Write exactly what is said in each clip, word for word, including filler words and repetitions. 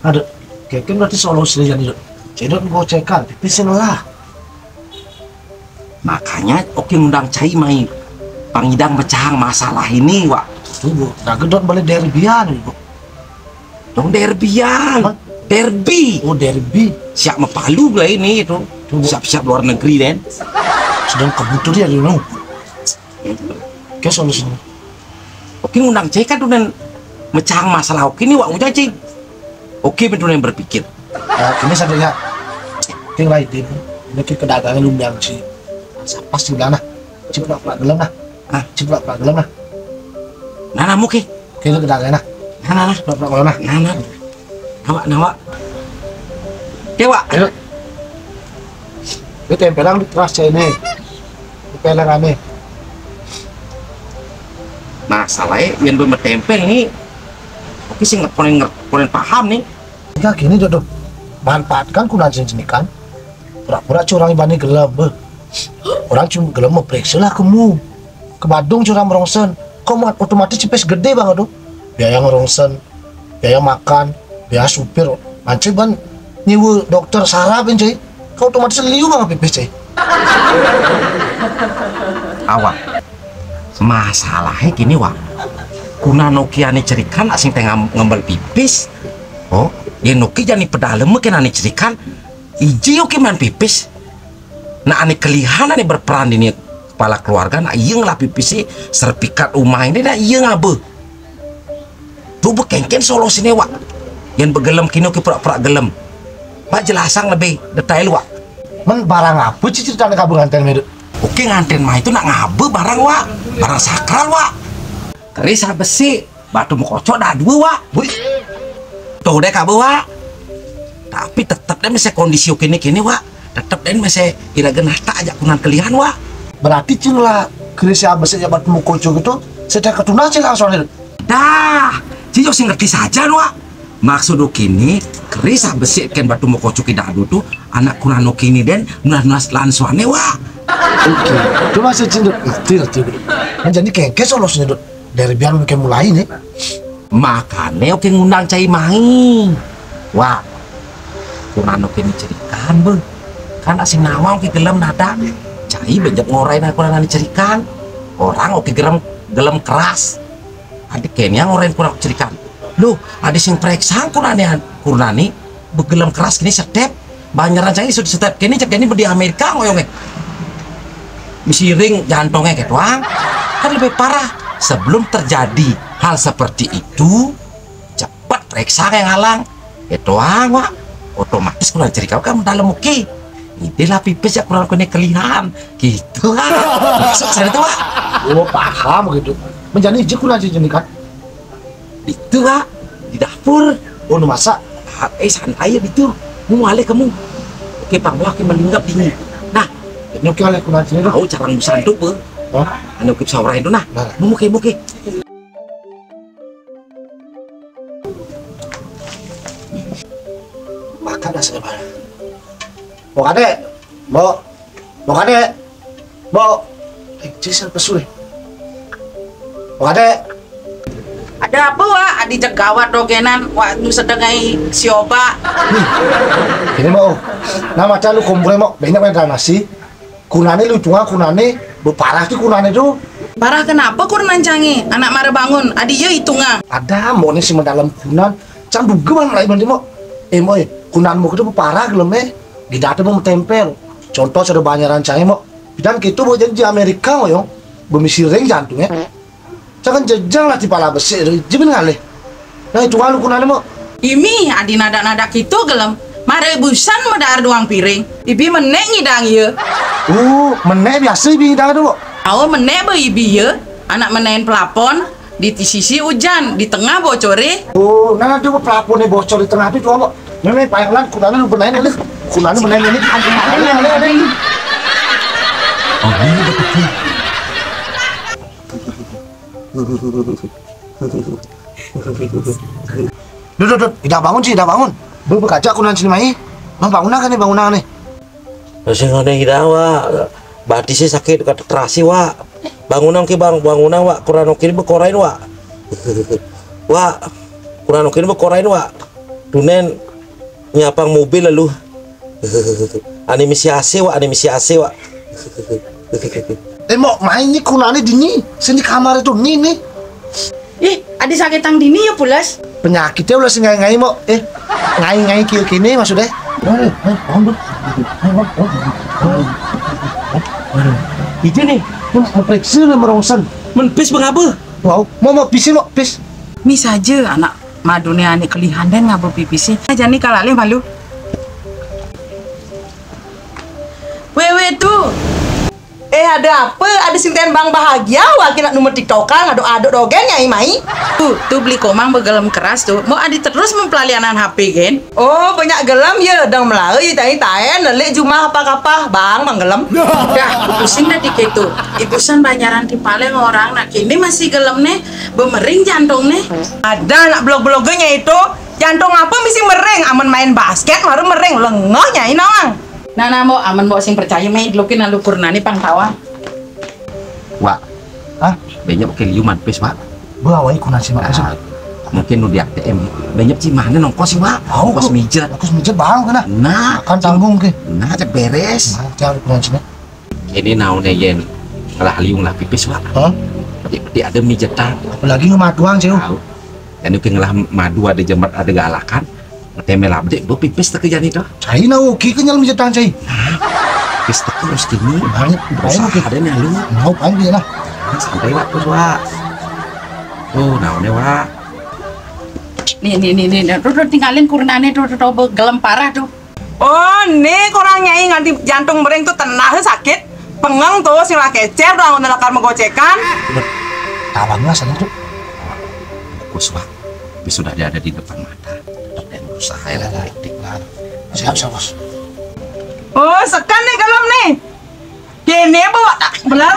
Aduh, kengken berarti solusiné jani, Dut. Cai Dut gocekan, pipis sing lah. Makanya oké ngundang cai mai pangidang mecahang masalah ini, Wak. Tunggu, nah gedot balik derbian, Bu. Dong derbian. Hah? Derbi. Oh, derbi. Siap mapalu lah ini itu. Tunggu. Siap-siap luar negeri, den. Sedang kebutuh dia dulu. Oké, solusinya. Oké ngundang cai kan tuh, den, mecahang masalah oké nih, Wak, udah, cai. Oké, bentuk yang berpikir. Nah, ini satu ya. Oké, lah, ide. Ini ke dagangan lu bilang si. Siapa sih, nah? Cip lah, Pak, gelem lah. Ah, cip lah, Pak, gelem lah. Nah, nah, oké. Oké, lu ke dagangan lah. Nah, nah, nah. Cip lah, Pak, gelem lah. Nah, nah. Nah, Wak, nah, Wak. Oké, Wak. Ayo. Ini tempelan di keras cai ini. Tempelan aneh. Nah, salahnya yang belum bertempel nih. Oké sih, nggak pernah, nggak pernah paham nih. Enggak gini, Dut. Manfaatkan kunang sing jenikan. Pura-pura curang ibani gelem, beuh. Orang cuma gelem memeriksa lah kamu. Ke Badung curang merongsen. Kok otomatis pipis gedé banget tuh. Biaya ngerongsen, biaya makan, biaya supir. Mancing ban nyewa dokter saraf, cai. Kok otomatis liu banget pipis, cai. Awak. Masalahnya gini, Wak. Kunang oké ané cerikan asing tengah ngembel pipis. Oh, yén oké jani pedalem kén ané cerikan. Iji oké main pipis. Nah, ané kelihan ané berperan ini kepala keluarga, nah, iya ngelah pipis sih serpikat umah ini, nah, iya ngabeuh. Tuh bekengken solusiné, Wak. Yén begelem kini oké pura-pura gelem. Wak jelasang lebih detail, Wak. Men barang apa sih ceritanya kabeuh nganten, Dut? Oké, nganten mah itu nak ngabeuh barang, Wak. Barang sakral, Wak. Keris, besi, batu mekocok, dah dua, Wak. Wih. Tuh deh kabeuh, Wak. Tapi tetep deh masih kondisi oké nih kini, Wak. Tetep deh masih ira genah tak ajak kunang kelihan, Wak. Berarti cing lah keris, besi, batu mekocok itu sedang ketunas sih langsung, Dut. Dah, cing jok sing ngerti saja, Wak. Maksud oké nih, keris, besi, kén batu mekocok, dah dua tuh anak kunang oké nih, den, nunas-nunas lansuané, Wak. Oké, itu maksud cing, Dut. Ngerti, ngerti, Dut. Nah, jadi kengken solusinya, Dut. Dari biar oké mulai nih. Makané oké ngundang cai mai. Wak, kunang oké nih cerikan, beuh. Kan asing nawang oké gelem nada. Cai benjep ngorain kunang nih cerikan. Orang oké gelem, gelem keras. Adi kén yang ngorain kunang cerikan. Loh, adi sing préksang kunang nih, kunang nih begelem keras kini setep. Banyaran cai sudah setep kini, cék kini di Amerika ngoyongnya. Misi ring jantungnya gitu, Wang. Kan lebih parah. Sebelum terjadi hal seperti itu, cepat periksa yang halang. Gitu, Wang, Wak. Otomatis kunang cerikan kan dalam oké. Ini lah pipis ya kunang kena kelihan. Gitu, Wak. Masuk sana tuh, Wak. Oh, paham gitu. Menjadi iji kunang cerikan. Itu, Wak, di dapur. Oh, nu masak? Ah, eh, santai ya itu. Mau alih kamu. Oké, Bang, Wak, malinggap dingin. Nah, ini oké alih kunang sini tuh. Tahu carang busan tuh, Bang. Hah? Anu kip sawrai itu, nah. Nah. Mau oké, oké. Makan dah saya, Bang. Mau kadé? Mau? Mau kadé? Bo. Eh, cai siapa suruh? Bo kadé. Ada apa, Wak? Adi jegawat dogenan, Wak, nu sedeng ai si Oba. Nih, ini mau. Nah, maca lu kumpulin, mau. Banyak main nasi. Kunang nih lu cuma kunang nih, beparah tuh kunang nih tuh. Parah kenapa kunang cangé? Anak mara bangun, adi ya hitungan. Ada, mau nih si mendalam kunang. Cang duga mana lagi nanti, mau. Eh, mau, eh, kunang mau itu beparah gelem, eh. Tidak ada mau tempel. Contoh sudah banyaran cangé, mau. Bidan kéto, bo, jadi di Amérika, ngoyong. Bemisi ring jantungnya. Jangan jejang lah ti pala besik tu, jimin ngalih. Nah, itu kalu kunane, mo. Imi, adi nadak-nadak kéto gelem. Mare busan medar duang piring. Ibi menek ngidang ieu. Oh, menek biasa ibi ngidang tu, mo. Awo menek be ibi ieu, anak menain pelapon. Di sisi ujan, di tengah bocoré. Oh, nah, nanti pelapon bocor di tengah tu, coba. Ini, ini, payah lan, kunane lu benain, ini. Kunane benain, ini. Ada, ada, ada. Oh, ini betul. Dut, dut, dut. Idak bangun, sih, idak bangun. Be, bekacak kunane sini mai. Bang, bangunan kan nih, bangunan nih. Masih ngone hidawa, batisnya sakit, kata terasi, Wak. Bangunan ki, Bang, bangunan, Wak, kurang okin bekorain, Wak. Wak, kurang okin bekorain, Wak. Tunen nyapang mobil lalu. Ané misi A C, Wak, ané misi A C, Wak. Eh, Mbok, mai né kunané dini. Sing di kamaré to né, né. Ih, adi sakitang dini ya pules. Penyakité ulah sing ngai-ngai, Mbok. Eh, ngai-ngai kieu kéné maksudnya. Ija né, mereksa lah merongsen. Men pis bengabeuh. Wow, mau, mau pisin, Mbok, pis. Misaja anak maduné ané kelihan dén ngabeuh pipisé. Jani kalalih malu. Wéwé tuh. Eh, ada apa? Ada sing tembang bahagia, waki nak number tiktokan, ngaduk-aduk dogén nyai mai. Tuh, tuh beli komang begelem keras tuh. Mau adi terus mempelalianan H P gén. Oh, banyak gelem ya, dang melare ya tadi taen, lelik jumah apa-apa, bang, bang gelem. Dah, pusing dah dikit tuh. Ibusan banyaran di Paleng orang, nak kini masih gelem nih, bemering jantung nih. Ada nak blog-blognya itu, jantung apa misi mering, amun main basket baru mering, lengoh nyai nawang. Nah, nah, Mbok, amun Mbok sing percaya, mai delokin lalu purnani pang tawang. Wak. Hah? Benyep ke liu man pis, Wak. Bawa ikut nasi makan sih. Ah, mungkin nu di A T M. Benyep sih mana nongkos sih, Wak? Tahu nongkos kok. Mijet. Nongkos mijet bang kena. Nah, kan tanggung ke. Nah, cek beres. Nah, cari kunci. Ini naon yén ngelah liung lah pipis, Wak. Hah? Di, di ada mijetan. Apalagi ngematuan sih. Tahu. Jadi ke ngelah madu ada jemet ada galakan. Temel abdi, bu pipis teu kejani tuh. Cai na oke ke nyal mijetan cai. Pipis teu terus kini. Banyak, banyak oke. Ada nih lu. Mau kan dia lah. Santai, Wak, terus, Wak. Tuh, naonnya, Wak. Nih, nih, nih, nih, nih. Tuh, tuh, tinggalin kurenané tuh, tuh, tuh, gelem parah tuh. Oh, nih kurang nyai nganti jantung mering tuh tenah sakit. Pengeng tuh sing lah kecer tuh amun lakar megocekan. Tawangnya sana tuh. Bagus, Wak. Tapi sudah dia ada di depan mata. Tetap yang berusaha ya, Wak. Siap, siap, Bos. Oh, sekan nih gelem nih. Kéné bawa tak benar.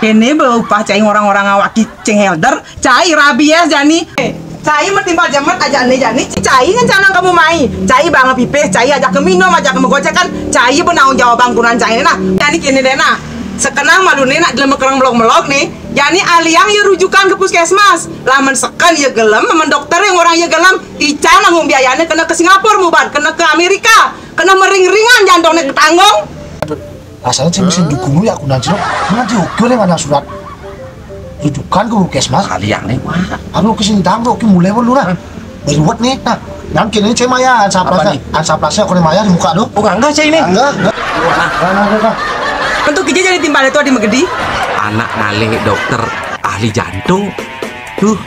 Kéné bawa upah cai orang-orang awak cing helder, cai rabies jani. Eh, cai metimpal jamet aja ané jani, cai ngencanang kamu mai. Cai banget pipis, cai ajak ke minum, ajak ke megocekan, cai bernaung jawab bangkunan cai nah. Jani kéné deh nah. Sekenang malu nih nak gelem kerang melok-melok nih. Jani aliang ya rujukan ke puskesmas. Lamun seken ya gelem, lamun dokter yang orang ya gelem, ican nanggung biayanya kena ke Singapura muban, kena ke Amerika, kena mering ringan jantungnya ketanggung. Rasanya sih mesti dukung ya aku nanti lo. Nanti oke oleh mana surat rujukan ke puskesmas. Kalian nih, Wak. Anu ke sini tanggung oke mulai dulu nah. Berbuat nih. Nah, yang kini saya maya ansaplasnya, ansaplasnya aku maya di muka tuh. Oh, enggak saya ini. Enggak, enggak. Enggak, enggak, enggak. Untuk kerja jadi timbal itu di Megedi. Anak ngalih dokter ahli jantung. Tuh.